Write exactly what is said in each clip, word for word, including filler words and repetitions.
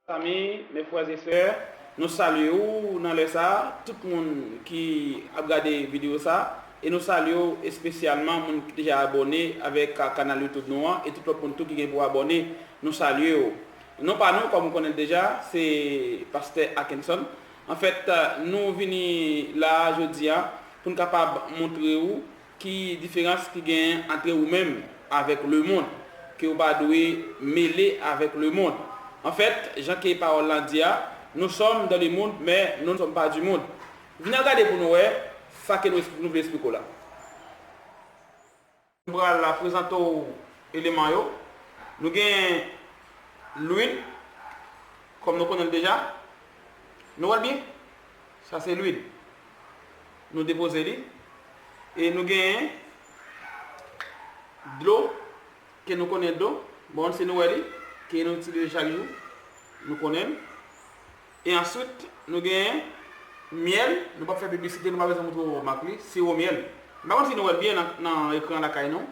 Zanmi, mes frères et sœurs, nou salye w nan lè sa a, tout moun ki ap gade videyo sa a, e nou salye w espesyalman moun ki deja abòne avèk kanal YouTube nou an, e tout lòt moun tou ki gen pou abòne, nou salye w. Non pa nou, kòm ou konnen l deja, se Pastè Akenson. Anfèt, nou vini la a jodi a pou n kapab montre w ki diferans ki genyen antre ou menm avèk lemonn, ke ou pa dwe mele avèk lemonn. Anfèt, jan ke pawòl la di a, nous sommes dans le monde, mais nous ne sommes pas du monde. Vin al gade pou nou wè sa ke nou, nou vle eksplike w la. Nou pral prezante w eleman yo. Nou gen lwil, kòm nou konnen l deja. Nou wè l byen? Sa se lwil. Nou depoze li. E nou gen dlo, ke nou konnen dlo. Bon, se nou wè li, ke nou itilize chak jou. Nou konnen l. E answit, nou gen myèl. Nou p ap fè piblisite, nou pa bezwen montre w mak li. Siwo myèl. M pa konn si nou wè l byen nan, nan ekran lakay nou.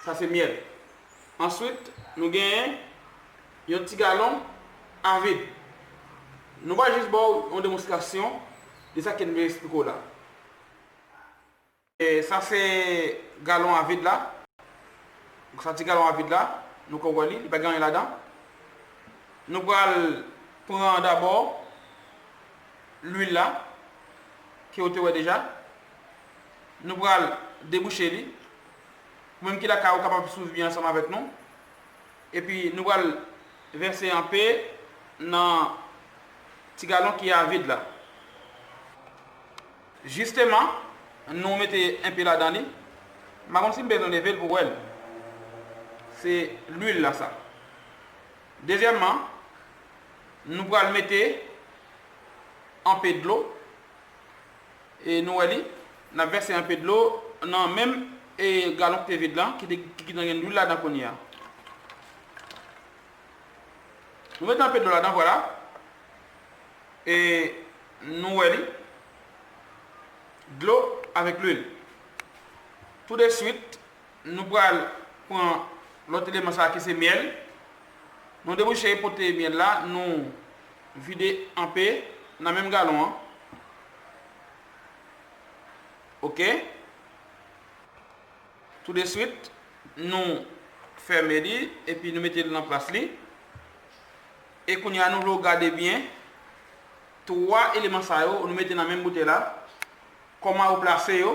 Sa se myèl. Answit, nou gen yon ti galon a vid. Nou pral jis ba w yon demonstrasyon de sa ke m vle eksplike w la. E sa se galon a vid la. Sa ti galon a vid la, nou ka wè li, li pa gen anyen ladan. Nou pral pran dabò lwil la, ke w te wè deja. Nou pral debouche li. Ou menm ki lakay ou kapab swiv byen ansanm avèk nou. Epi nou pral vèse enpe nan ti galon ki a vid la. Jisteman, nou mete enpe ladan li. M pa konn si m bezwen leve l pou wè l. Se lwil la sa. Dezyèmman, nou pral mete enpe dlo. E nou wè li, n ap vèse enpe dlo nan menm, e, galon ki te vid lan, ki te, ki, ki gen lwil ladan kounye a. Nou mete enpe dlo ladan, vwala. E nou wè li, dlo avèk lwil. Toudeswit, nou pral pran lòt eleman sa a ki se myèl. Nou debouche pote myèl la, nou vide enpe nan menm galon an. Oke. Toudeswit, nou fèmen li epi nou mete l nan plas li. E kounye a, nou vle w gade byen twa eleman sa yo, nou mete nan menm boutèy la, kòman yo plase yo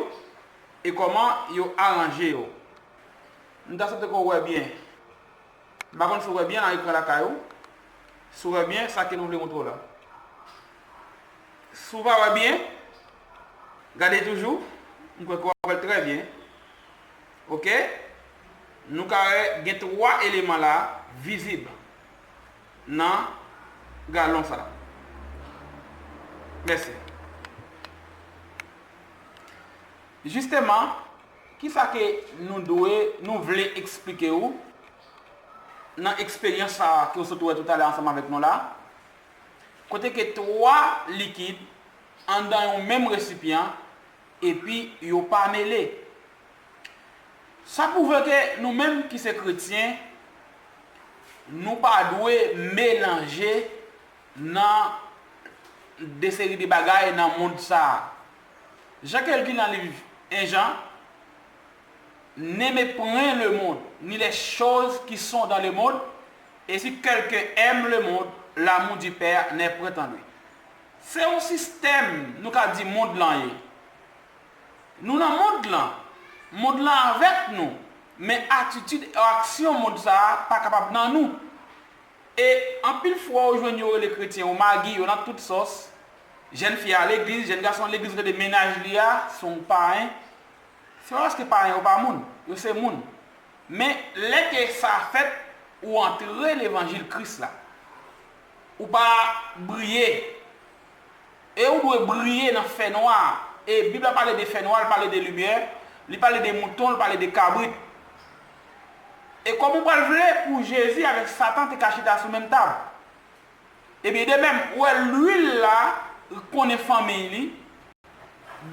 e kòman yo aranje yo. M ta swete ke w wè byen. M pa konn si w wè byen nan ekran lakay ou. Si w wè byen sa ke nou vle montre w la. Si w pa wè byen, gade toujou. M kwè ke w ap wè l trè byen. Oke? Nou ka wè gen twa eleman la vizib nan galon sa. Mèsi. Jisteman, kisa ke nou dwe, nou vle eksplike w nan eksperyans sa a ke w sot wè toutalè ansanm avèk nou la? Kote ke twa likid anndan yon menm resipyan epi yo pa mele. Sa pwouve ke nou menm ki se kretyen, nou pa dwe melanje nan de seri de bagay nan mond sa a. Jan ke l di nan liv en Jan, Ne méprenez le monde, ni les choses qui sont dans le monde, et si quelqu'un aime le monde, l'amour du Père n'est point en lui. Se yon sistèm, nou ka di, mond lan ye. Nou nan mond lan, mond lan avèk nou, men atitid e aksyon mond sa a pa kapab nan nou. E anpil fwa ou jwenn yo rele kretyen, ou magi yo nan tout sòs. Jèn fi a legliz, jèn gason legliz, ou tande mennaj li a, se yon payen. Se pa paske payen yo pa moun, yo se moun. Men lè ke sa fèt, ou antre levanjil Kris la. Ou pa briye. E ou dwe briye nan fènwa. E Bib la pale de fènwa, li pale de limyè, li pale de mouton, li pale de kabrit. E kòman ou pral vle pou Jezi avèk Satan te ka chita sou menm tab? Ebyen, de menm, ou wè lwil la konnen fanmiy li,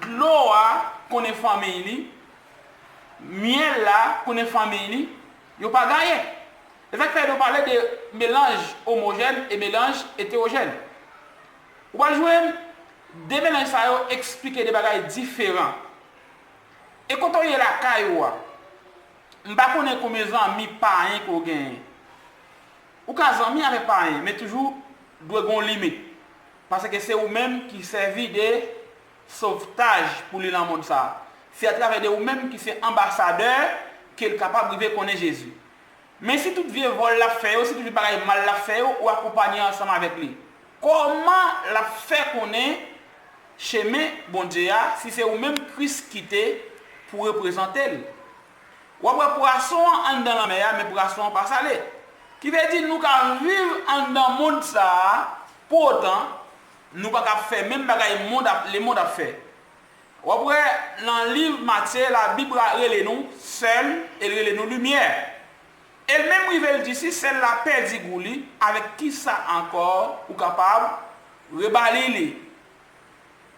dlo a konnen fanmiy li, myèl la konnen fanmiy li, yo pa gaye. Se sa k fè nou pale de melanj omojèn e melanj etewojèn. Ou pral jwenn de melanj sa yo eksplike de bagay diferan. E kote w ye lakay ou a, m pa konnen konbyen zanmi payen ke w genyen. Ou ka zanmi avèk payen, men toujou dwe gen yon limit. Paske se ou menm ki sèvi de sovtaj pou li nan mond sa a. Se atravè de ou menm ki se anbasadè ke l kapab rive konnen Jezi. Men si tout vye vòl l ap fè yo, si tout vye bagay mal l ap fè yo, ou akonpanye ansanm avèk li. Kòman l ap fè konnen chemen Bondye a si se ou menm Kris kite pou reprezante l? W ap wè pwason an anndan lanmè a, men pwason an pa sale. Ki vle di nou ka viv anndan mond sa a, pou otan, nou pa ka fè menm bagay mond ap, lemonn ap fè. W ap wè nan liv Matye, Labib ra-, rele nou sèl, e l rele nou limyè. E l menm rive l di, si sèl la pèdi gou li, avèk kisa ankò ou kapab rebali li?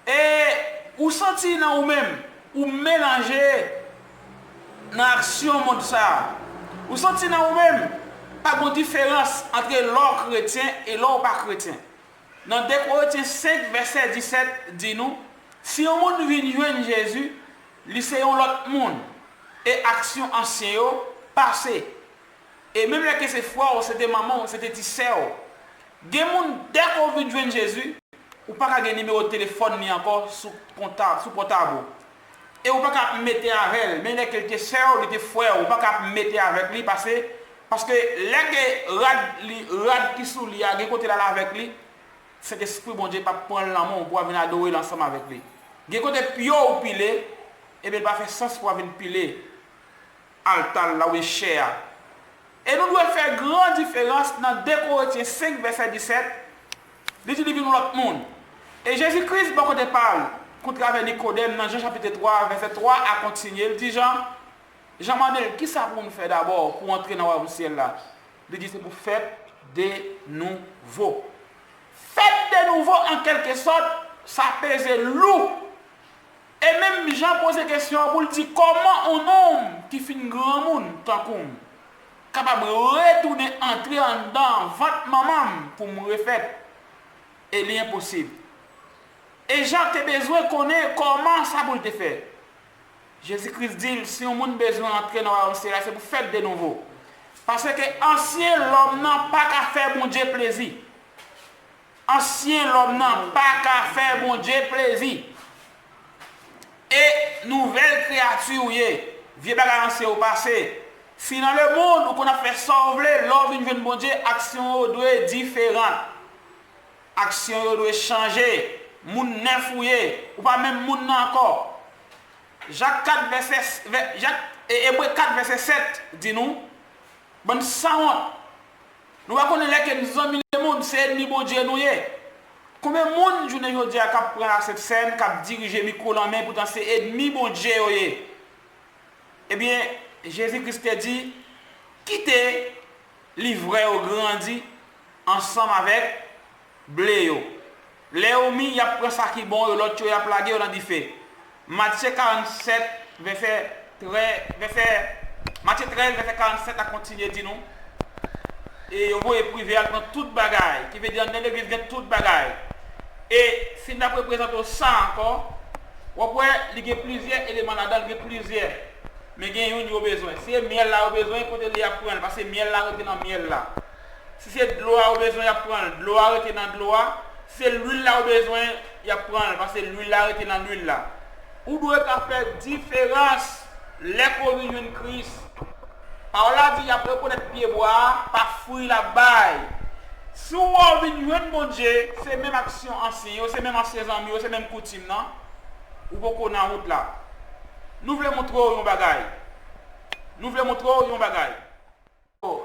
E ou santi nan ou menm, ou melanje nan aksyon mond sa a. Ou santi nan ou menm, pa gen diferans ant lè w kretyen e lè w pa kretyen. Nan de Korentyen senk vèsè disèt di nou, si yon moun vin jwenn Jezi, li se yon lòt moun, e aksyon ansyen yo pase. E menm lè ke se frè w, se te manman w, se te ti sè w. Gen moun, dèke w vin jwenn Jezi, ou pa ka gen nimewo telefòn li ankò sou pòta-, sou pòtab ou. E ou pa ka ap mete avè l. Men lè ke l te sè w, li te frè w, ou pa ka ap mete avèk li, pase, paske lè ke rad li, rad ki sou li a, gen kote l al avèk li, Sentespri Bondye p ap pran l nan men w pou w al vin adore l ansanm avèk li. Gen kote pye w pile, ebyen, l pa fè sans pou w al vin pile alta l la oubyen chè a. E nou dwe fè gran diferans nan de Korentyen senk vèsè disèt, li di li vin yon lòt moun. E Jezi Kris bò kote pa l, koutravè Nikodèm nan Jan chapit twa, vèsè twa a kontinye, l di Jan, Jan mande l, kisa pou m fè dabò pou antre nan wayòm syèl la? Li di se pou fèt de nouvo. Fèt de nouvo, an kèlkesòt, sa peze lou. E menm Jan poze kesyon an pou l di, kòman yon nonm ki fin granmoun tankou m kapab retounen antre anndan vant manman m pou m refèt? E li enposib. E Jan te bezwen konnen kòman sa pou l te fè. Jezi Kris di l, si yon moun bezwen antre nan wayòm syèl la, se pou fèt de nouvo. Paske ansyen lòm nan pa ka fè Bondye plezi. Ansyen lòm nan pa ka fè Bondye plezi. E nouvèl kreyati ou ye. Vye bagay ansyen yo pase. Si nan lemonn ou konn ap fè sa w vle, lè w vin jwenn Bondye, aksyon yo dwe diferan. Aksyon yo dwe chanje. Moun nèf ou ye. Ou pa menm moun nan ankò. Jak kat vèsè, vè-, Jak, e, Ebre kat vèsè sèt di nou, bann sanwont, nou pa konnen lè ke nou zanmi lemonn, se ènmi Bondye nou ye? Konbyen moun jounen jodi a k ap pran lasent sèn, k ap dirije mikwo lan men, poutan se ènmi Bondye yo ye? Ebyen, Jezi Kris te di, kite livrè yo grandi ansanm avèk ble yo. Lè yo mi, y ap pran sa ki bon yo, lòt yo, y ap lage yo nan dife. Matye karannsèt, vèsè trè-, vèsè, Matye trèz, vèsè karannsèt la kontinye di nou, e yo voye prive al pran tout bagay, ki vle di anndan legliz gen tout bagay. E si n ap reprezante w sa ankò, w ap wè li gen plizyè eleman ladan l, gen plizyè. Men gen youn yo bezwen. Si se myèl la yo bezwen, kote l ye y ap pran l, paske myèl la rete nan myèl la. Si se dlo a yo bezwen, y ap pran l, dlo a rete nan dlo a. Si se lwil la yo bezwen, y ap pran l, paske lwil la rete nan lwil la. Ou dwe ka fè diferans lè ke w vin jwenn Kris. Pawòl la di, y ap rekonèt pyebwa a pa fwi l ap bay. Si w wè w vin jwenn Bondye, se menm aksyon ansyen yo, se menm ansyen zanmi yo, se menm koutim nan, ou poko nan wout la. Nou vle montre w yon bagay. Nou vle montre w yon bagay.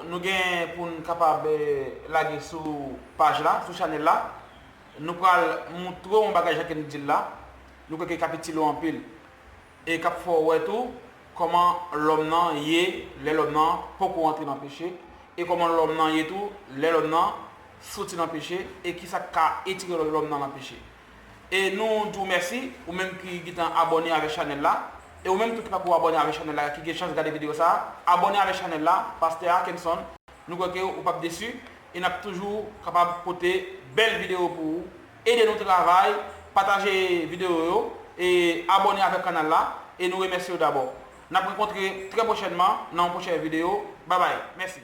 Nou gen pou n kapab, eh, lage sou paj la, sou chanèl la. Nou pral montre w yon bagay jan ke n di l la. Nou kwè ke k ap itil ou anpil. E k ap fè w wè tou kòman lòm nan ye lè lòm nan poko rantre nan peche, e kòman lòm nan ye tou lè lòm nan soti nan peche, e kisa k ka etire lòm nan nan peche. E nou di w mèsi, ou menm ki gentan abòne avèk chanèl la, e ou menm tou ki pako abòne avèk chanèl la, ki gen chans gade videyo sa a, abòne avèk chanèl la, Pastè Arkenson, Nou kwè ke ou p ap desi e n ap toujou kapab pote bèl videyo pou ou. Ede nou travay, pataje videyo yo e abòne avèk kanal la e nou remèsye w dabò. N ap rankontre trè pwochènman nan yon pwochèn videyo. Babay, mèsi.